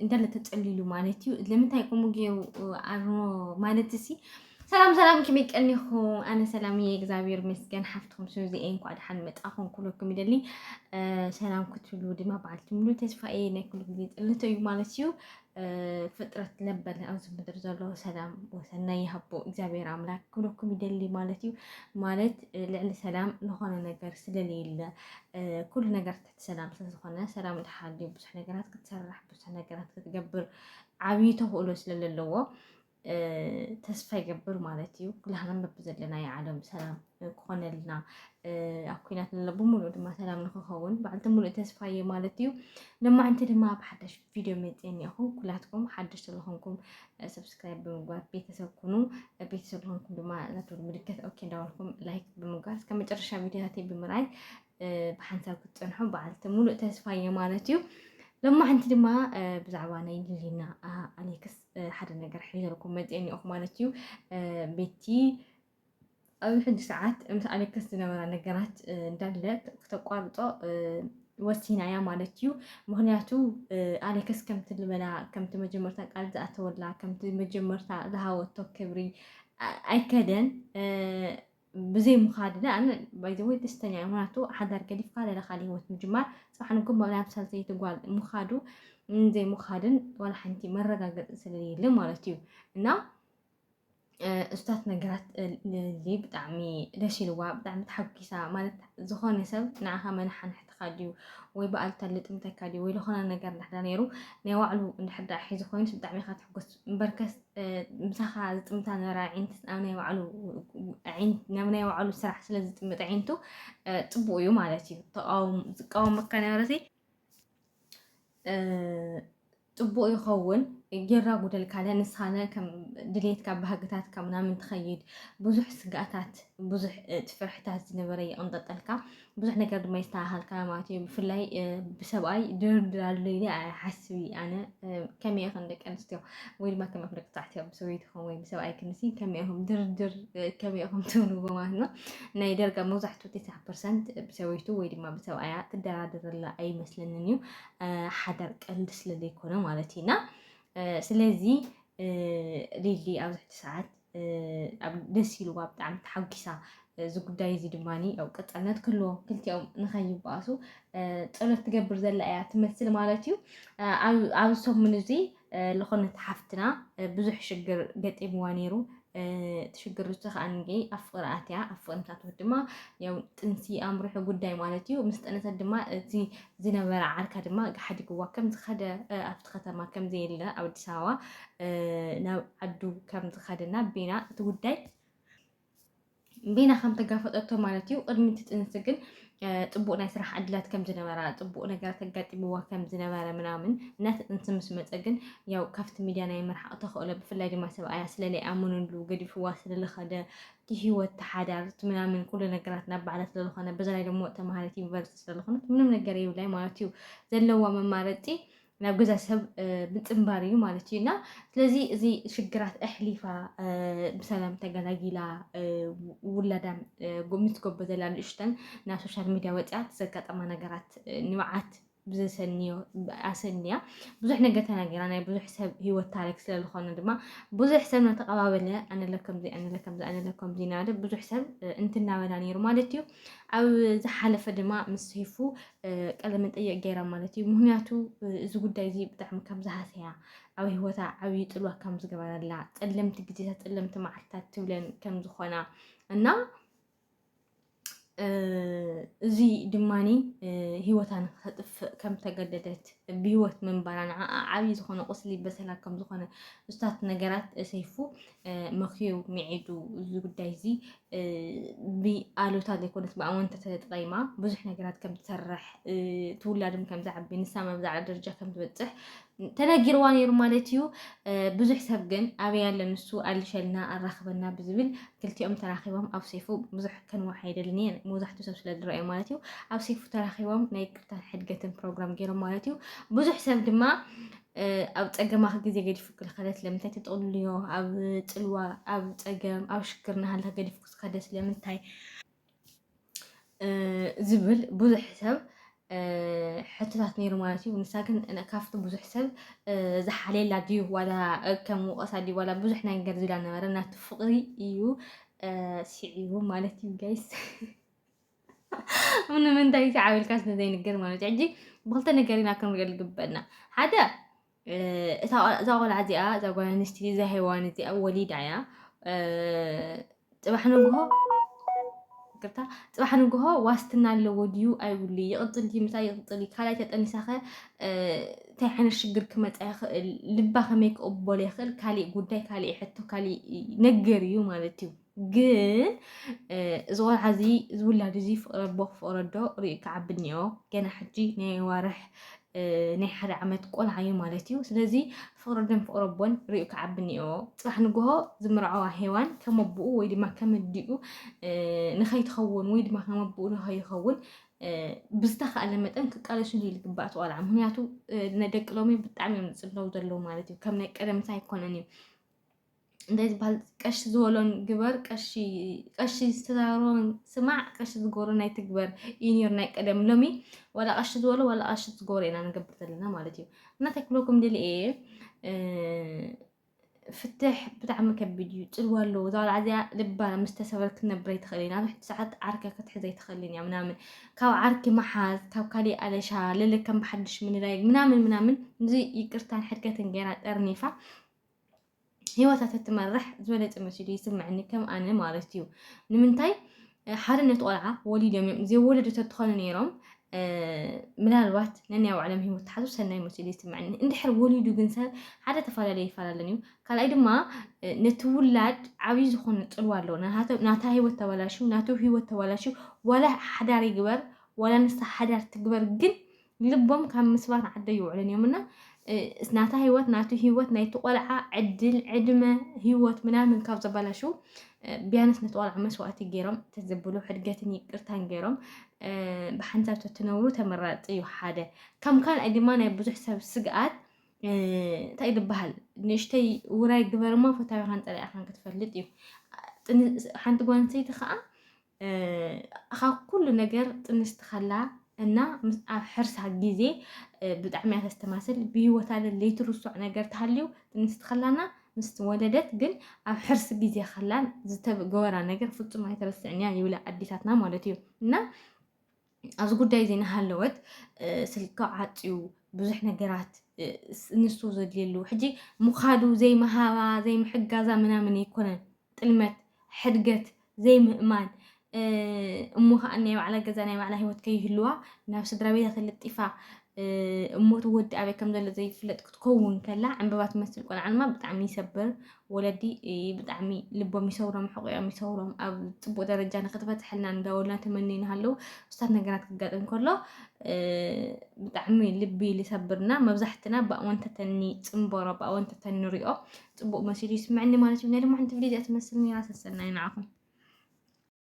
እንዳለ ተጸሊሉ ማለት እዩ። ለምንታይ ከምኡ ገይሩ ኣርኖ ማለት እሲ። ሰላም ሰላም፣ ከመይ ቀኒኹም? ኣነ ሰላም እየ፣ እግዚኣብሔር ይመስገን። ሓፍትኹም ሱዚ እየ። እንኳዕ ደሓን መጻኹም ክብለኩም ይደሊ። እ፣ ሰላም ክትብሉ ድማ በዓልቲ ሙሉ ተስፋ እየ። ናይ ኩሉ ግዜ ጸሎተ እዩ ማለት እዩ። እ፣ ፍጥረት ለበለ ኣብዚ ምድሪ ዘሎ ሰላም ወሰናይ ይሃቦ እግዚኣብሔር ኣምላክ ክብለኩም ይደሊ ማለት እዩ። ማለት፣ እ፣ ልዕሊ ሰላም ዝኾነ ነገር ስለሌለ፣ እ፣ ኩሉ ነገር ትሕቲ ሰላም ስለዝኾነ፣ ሰላም እንተሃልዩ ብዙሕ ነገራት ክትሰርሕ፣ ብዙሕ ነገራት ክትገብር ዓብዪ ተኽእሎ ስለለለዎ፣ እ፣ ተስፋ ይገብር ማለት እዩ። ኩላህና በብዘለናዮ ዓለም ሰላም ክኾነልና፣ እ፣ ኣብ ኩናት ንለ ብምሉእ ድማ ሰላም ንክኸውን በዓልቲ ሙሉእ ተስፋ እየ ማለት እዩ። ሎማዕንቲ ድማ ኣብ ሓዳሽ ቪድዮ መፅእ እኒአኹ። ኩላትኩም ሓደሽቲ ዝኾንኩም፣ እ፣ ሰብስክራይብ ብምግባር ቤተሰብ ኩኑ። እ፣ ቤተሰብ ዝኾንኩም ድማ ናቱ ምልክት ኦኬ እንዳበልኩም ላይክ ብምግባር እስከ መጨረሻ ቪዲዮታተይ ብምርኣይ፣ እ፣ ብሓንሳብ ክትፀንሑ በዓልቲ ሙሉእ ተስፋ እየ ማለት እዩ። ሎማዕንቲ ድማ፣ እ፣ ብዛዕባ ናይ ሊሊና፣ አ፣ ኣሌክስ፣ እ፣ ሓደ ነገር ሒዘልኩም መፅእ እኒአኹ ማለት እዩ። እ፣ ቤቲ ኣብዚ ሕጂ ሰዓት ምስ ኣሌክስ ዝነበራ ነገራት፣ እ፣ እንዳለ ክተቋርጾ፣ እ፣ ወሲና እያ ማለት እዩ። ምኽንያቱ፣ እ፣ ኣሌክስ ከምቲ ዝበላ፣ ከምቲ መጀመርታ ቃል ዝኣተወላ፣ ከምቲ መጀመርታ ዝሃወቶ ክብሪ፣ ኣ-፣ ኣይከደን። እ፣ ብዘይ ምኻድ፣ ኣነ ባይ ዘ ወይ ደስተኛ እየ። ምኽንያቱ ሓዳር ገዲፍካ ሌላ ካልእ ህይወት ምጅማር፣ ጽባሕ ንግሆ ናብ ሳልሰይቲ ጓል ምኻዱ፣ ም፣ ዘይምኻድን ዋላ ሓንቲ መረጋገጺ ስለዘየለ ማለት እዩ። እና፣ እ፣ እሱታት ነገራት፣ እ፣ ሊሊ ብጣዕሚ ደስ ኢልዋ፣ ብጣዕሚ ተሓጒሳ። ማለት ዝኾነ ሰብ ንዓኻ መነሓንሕትኻ ድዩ ወይ ብኣሉታ ልጥምተካ ድዩ ወይ ዝኾነ ነገር እንድሕር ዳ ነይሩ ናይ ባዕሉ እንድሕር ዳ ሒዙ ኮይኑስ ብጣዕሚ ኢኻ ትሕጎስ። እምበርከስ፣ እ፣ ምሳኻ ዝጥምታ ነበረ ኣዒንትስ ናብ ናይ ባዕሉ ኣዒን-፣ ናብ ናይ ባዕሉ ስራሕ ስለ ዝጥምት ኣዒንቱ፣ እ፣ ጽቡቕ እዩ ማለት እዩ። ተቃውም-፣ ዝቃወመካ ነበረሲ፣ እ፣ ጽቡቕ ይኸውን። ጌራ ጉደልካለ ንስኻነ ከም ድሌትካ ባህግታትካ ምናምን ትኸይድ። ብዙሕ ስግኣታት፣ ብዙሕ፣ እ፣ እቲ ፍርሕታት ዝነበረ ይቕንጠጠልካ። ብዙሕ ነገር ድማ ይስተኻኸልካ ማለት እዩ። ብፍላይ፣ እ፣ ብሰብኣይ ድርድር ኣሎ ኢለ ኣይሓስብ እየ ኣነ። እ፣ ከመይ ኢኽን ደቂ ኣንስትዮ ወይ ድማ ከመይ ኢኹም ደቂ ተባዕትዮ ብሰበይትኹም ወይ ብሰብኣይክንሲ ከመይ ኢኹም ድርድር፣ እ፣ ከመይ ኢኹም ትብልዎ ማለት ነው። ናይ ደርጋ መብዛሕትኡ ተስዓ ፐርሰንት ብሰበይቱ ወይ ድማ ብሰብኣያ ትደራደረላ ኣይመስለንን እዩ። እ፣ ሓዳር ቀልዲ ስለ ዘይኮነ ማለት እዩ። እና፣ እ፣ ስለዚ፣ እ፣ ሊሊ ኣብዚ ሕጂ ሰዓት፣ እ፣ ኣብ ደስ ኢልዋ ብጣዕሚ ተሓጒሳ። እዚ ጉዳይ እዚ ድማ ያው ቀጻልነት ክህልዎ ክልቲኦም ንኸይበኣሱ፣ እ፣ ጸሎት ትገብር ዘላ እያ ትመስል ማለት እዩ። እ፣ ኣብ፣ ኣብ ሰሙን እዚ፣ እ፣ ዝኾነት ሓፍትና፣ እ፣ ብዙሕ ሽግር ገጢምዋ ነይሩ። እ፣ እቲ ሽግር ንሱ ከኣ ንገይ ኣብ ፍቕሪ ኣትያ፣ ኣብ ፍቕሪ ምስ ኣተወት ድማ ያው ጥንሲ ኣምሪሑ ጉዳይ ማለት እዩ። ምስ ጠነሰት ድማ እቲ ዝነበረ ዓርካ ድማ ሓዲግዋ ከም ዝኸደ፣ እ፣ ኣብቲ ከተማ ከም ዘየለ ኣብ ኣዲስ ኣበባ፣ እ፣ ናብ ዓዱ ከም ዝኸደና ቤና እቲ ጉዳይ ቤና ከም ተጋፈጠቶ ማለት እዩ። ቅድሚ እቲ ጥንሲ ግን፣ እ፣ ጽቡቕ ናይ ስራሕ ዕድላት ከም ዝነበራ፣ ጽቡቕ ነገራት ኣጋጢምዋ ከም ዝነበረ ምናምን፣ እናቲ ጥንሲ ምስ መጸ ግን ያው ካብቲ ሚድያ ናይ ምርሓቕ ተኽእሎ፣ ብፍላይ ድማ ሰብኣያ ስለ ዘይኣመነሉ ገዲፍዋ ስለ ዝኸደ፣ እቲ ህይወት፣ እቲ ሓዳር፣ እቲ ምናምን ኩሉ ነገራት ናብ ባዕላ ስለ ዝኾነ፣ በዛ ላይ ደሞ ተምሃሪት ዩኒቨርሲቲ ስለ ዝኾነት ምንም ነገር የብላይ ማለት እዩ። ዘለዋ መማረጺ ናብ ገዛ ሰብ፣ እ፣ ምጽንባር እዩ ማለት እዩ። እና ስለዚ እዚ ሽግራት ኣሕሊፋ፣ እ፣ ብሰላም ተገላጊላ፣ እ፣ ውላዳ፣ እ፣ ጎ-፣ ምስ ጎበዘላ ንእሽተን ናብ ሶሻል ሚድያ ወፂኣ እቲ ዘጋጠማ ነገራት፣ እ፣ ንብዓት ብዘሰንዮ ኣሰንያ ብዙሕ ነገር ተናጊራ። ናይ ብዙሕ ሰብ ህይወት ታሪክ ስለ ዝኾነ ድማ ብዙሕ ሰብ እናተቐባበለ፣ ኣነ ለ ከምዚ፣ ኣነ ለ ከምዚ፣ ኣነ ለ ከምዚ እናበለ ብዙሕ ሰብ፣ እ፣ እንትናበላ ነይሩ ማለት እዩ። ኣብ ዝሓለፈ ድማ ምስ ሰይፉ፣ እ፣ ቃለ መጠይቕ ገይራ ማለት እዩ። ምኽንያቱ፣ እ፣ እዚ ጉዳይ እዚ ብጣዕሚ ከም ዝሃሰያ፣ ኣብ ህይወታ ዓብዪ ጽልዋ ከም ዝገበረላ፣ ጸለምቲ ግዜታት፣ ጸለምቲ መዓልትታት ትብለን ከም ዝኾና እና፣ እ፣ እዚ ድማኒ፣ እ፣ ህይወታ ንክተጥፍእ ከም ተገደደት፣ ብህይወት ምንባራ ንዓኣ ዓብዪ ዝኾነ ቁስሊ በሰላ ከም ዝኾነ፣ እሱታት ነገራት ሰይፉ፣ እ፣ መኽዩ፣ ምዒዱ፣ እዚ ጉዳይ እዚ፣ እ፣ ብኣሉታ ዘይኮነስ ብኣወንታ ተጠቒማ ብዙሕ ነገራት ከም ትሰርሕ፣ እ፣ እቲ ውላድም ከም ዝዓቢ፣ ንሳ ኣብ ዝዓቢ ደረጃ ከም ትበጽሕ ተነጊርዋ ነይሩ ማለት እዩ። እ፣ ብዙሕ ሰብ ግን ኣበይ ኣሎ ንሱ፣ ኣልሸልና፣ ኣራኽበና ብዝብል ክልቲኦም ተራኺቦም ኣብ ሰይፉ ብዙሕ ከንውሕ ኣይደልን እየ፣ መብዛሕትኡ ሰብ ስለ ዝረኣዮ ማለት እዩ። ኣብ ሰይፉ ተራኺቦም ናይ ይቅርታን ሕድገትን ፕሮግራም ገይሮም ማለት እዩ። ብዙሕ ሰብ ድማ፣ እ፣ ኣብ ጸገማኺ ግዜ ገዲፉ ክልኸለ ስለምንታይ ትጥቕልልዮ? ኣብ ጽልዋ፣ ኣብ ጸገም፣ ኣብ ሽግር ናሃለኸ ገዲፉ ክኸደ ስለምንታይ? እ፣ ዝብል ብዙሕ ሰብ፣ ሕቶታት ነይሩ ማለት እዩ። ንሳ ግን ካብቲ ብዙሕ ሰብ ዝሓልየላ ድዩ ዋላ ከም ወቐሳ ድዩ ዋላ ብዙሕ ነገር ዝብላ ነበረ። ናቱ ፍቕሪ እዩ ስዒቡ ማለት እዩ ጋይስ። ንምንታይ ስዓብ ኢልካ ስለ ዘይንገር ማለት እዩ። ሕጂ ብክልተ ነገር ኢና ክንሪኦ ዝግበአና። ሓደ እዛ ቆልዓ እዚኣ እዛ ጓል ኣንስተይቲ እዛ ሄዋን እዚኣ ወሊዳ እያ። ፅባሕ ንግሆ ይቅርታ፣ ፅባሕ ንግሆ ዋስትና ኣለዎ ድዩ ኣይብሉ፣ ይቕፅል ድዩ ምሳይ ይቕፅል እዩ፣ ካልኣይ ተጠኒሳኸ እንታይ ዓይነት ሽግር ክመፃ ይኽእል፣ ልባ ከመይ ክቕበሎ ይኽእል፣ ካሊእ ጉዳይ፣ ካሊእ ሕቶ፣ ካሊእ ነገር እዩ ማለት እዩ። ግን እዚ ቆልዓ እዚ እዚ ውላድ እዚ ፍቕሪ ኣቦ ክፍቕረዶ ርእዩ ክዓቢ እኒኦ። ገና ሕጂ ናይ ዋርሕ ናይ ሓደ ዓመት ቆልዓ እዩ ማለት እዩ። ስለዚ ፍቕሪ ኣደን ፍቕሪ ኣቦን ርእዩ ክዓቢ እኒኦ። ፅባሕ ንግሆ ዝምርዐዋ ሄዋን ከም ኣቦኡ ወይ ድማ ከም ኣዲኡ ንኸይትኸውን ወይ ድማ ከም ኣቦኡ ንኸይኸውን ብዝተኻእለ መጠን ክቃለሱሉ እዩ ዝግባእ እቲ ቆልዓ። ምክንያቱ ደቂ ሎሚ ብጣዕሚ እዮም ዝፅለዉ ዘለዉ ማለት እዩ። ከም ናይ ቀደምስ ኣይኮነን እዩ። እንታይ ዝበሃል ቀሺ ዝበሎን ግበር፣ ቀሺ ቀሺ ዝተዛረቦን ስማዕ፣ ቀሺ ዝገብሮ ናይ ትግበር እዩ ነይሩ ናይ ቀደም። ሎሚ ዋላ ቀሺ ዝበሎ ዋላ ቀሺ ዝገብሮ ኢና ንገብር ዘለና ማለት እዩ። እና እንታይ ክብለኩም ደሊ እየ ፍትሕ ብጣዕሚ ከቢድ እዩ። ፅልዋ ኣለዎ። እዛ ቆልዓ እዚኣ ልባ ምስ ተሰበረ ክትነብር ኣይትኽእልን። ኣብ ሕቲ ሰዓት ዓርከ ክትሕዝ ኣይትኽእልን እያ ምናምን። ካብ ዓርኪ ምሓዝ፣ ካብ ካሊእ ኣለሻ፣ ለለ ከም ብሓድሽ ምንዳይ ምናምን ምናምን፣ እዚ ይቅርታን ሕድገትን ገይራ ጠርኒፋ ህይወታ ተትመርሕ ዝበለፀ መሲሉ ይስምዐኒ፣ ከም ኣነ ማለት እዩ። ንምንታይ ሓደ ነቲ ቆልዓ ወሊዶም እዮም፣ ዘይወለዱ ተትኾኑ ነይሮም ምናልባት ነናይ ባዕሎም ህይወት ተሓዙ ሰናይ መሲሉ ይስምዐኒ። እንድሕር ወሊዱ ግን ሰብ ሓደ ተፈላለየ ይፈላለን እዩ። ካልኣይ ድማ ነቲ ውላድ ዓብዪ ዝኾነ ፅልዋ ኣለዎ። ናታ ህይወት ተባላሹ፣ ናቱ ህይወት ተባላሹ፣ ዋላ ሓዳር ይግበር ዋላ ንሳ ሓዳር ትግበር ግን ልቦም ካብ ምስባር ዓደ ይውዕልን እዮም እና ናታ ህይወት ናቱ ህይወት ናይቲ ቆልዓ ዕድል ዕድመ ህይወት ምናምን ካብ ዘባላሹ ቢያንስ ነቲ ቆልዓ መስዋእቲ ገይሮም ተዘብሉ ሕድገትን ይቅርታን ገይሮም ብሓንሳብ ተትነብሩ ተመራፂ እዩ ሓደ። ከም ካልኣይ ድማ ናይ ብዙሕ ሰብ ስግኣት እንታይ ዝበሃል ንእሽተይ ውራይ ግበርማ ፈታዊኻን ፀላኢኻን ክትፈልጥ እዩ። ሓንቲ ጓል ኣንስተይቲ ከዓ ካብ ኩሉ ነገር ጥንስቲ ከላ እና ኣብ ሕርሳ ግዜ ብጣዕሚ እያ ተስተማስል። ብህይወታ ለይቲ ርሱዕ ነገር ተሃልዩ ጥንስቲ ከላና ምስ ወለደት ግን ኣብ ሕርሲ ግዜ ከላን ዝተገበራ ነገር ፍጹም ኣይተረስዕን እያ ይብላ ኣዴታትና ማለት እዩ። እና ኣብዚ ጉዳይ እዚ እናሃለወት ስልኪ ዓፅዩ ብዙሕ ነገራት ንሱ ዘድልየሉ ሕጂ ምኻዱ ዘይምሃባ ዘይምሕጋዛ ምናምን ኣይኮነን። ጥልመት፣ ሕድገት፣ ዘይምእማን እሞ ከዓ ናይ ባዕላ ገዛ ናይ ባዕላ ህይወት ከይህልዋ ናብ ስድራ ቤታ ተለጢፋ እሞ እቲ ወዲ ኣበይ ከም ዘሎ ዘይፍለጥ ክትከውን ከላ ዕንበባ ትመስል ቆልዓ ድማ ብጣዕሚ ይሰብር። ወለዲ ብጣዕሚ ልቦም ይሰብሮም፣ ሕቑኦም ይሰብሮም። ኣብ ፅቡቅ ደረጃ ንክትበፅሐልና እንዳበሉና ተመኒና ሃለው። ብዙሓት ነገራት ክጋጥም ከሎ ብጣዕሚ ልቢ ልሰብርና መብዛሕትና ብኣወንተተኒ ፅንበሮ ብኣወንተተኒ ንሪኦ ፅቡቅ መሲሉ ይስምዐኒ ማለት እዩ። ናይ ድማ ሓንቲ ቪድዮ እዚኣ ትመስል ነራ ሰሰናይ ንዓኹም።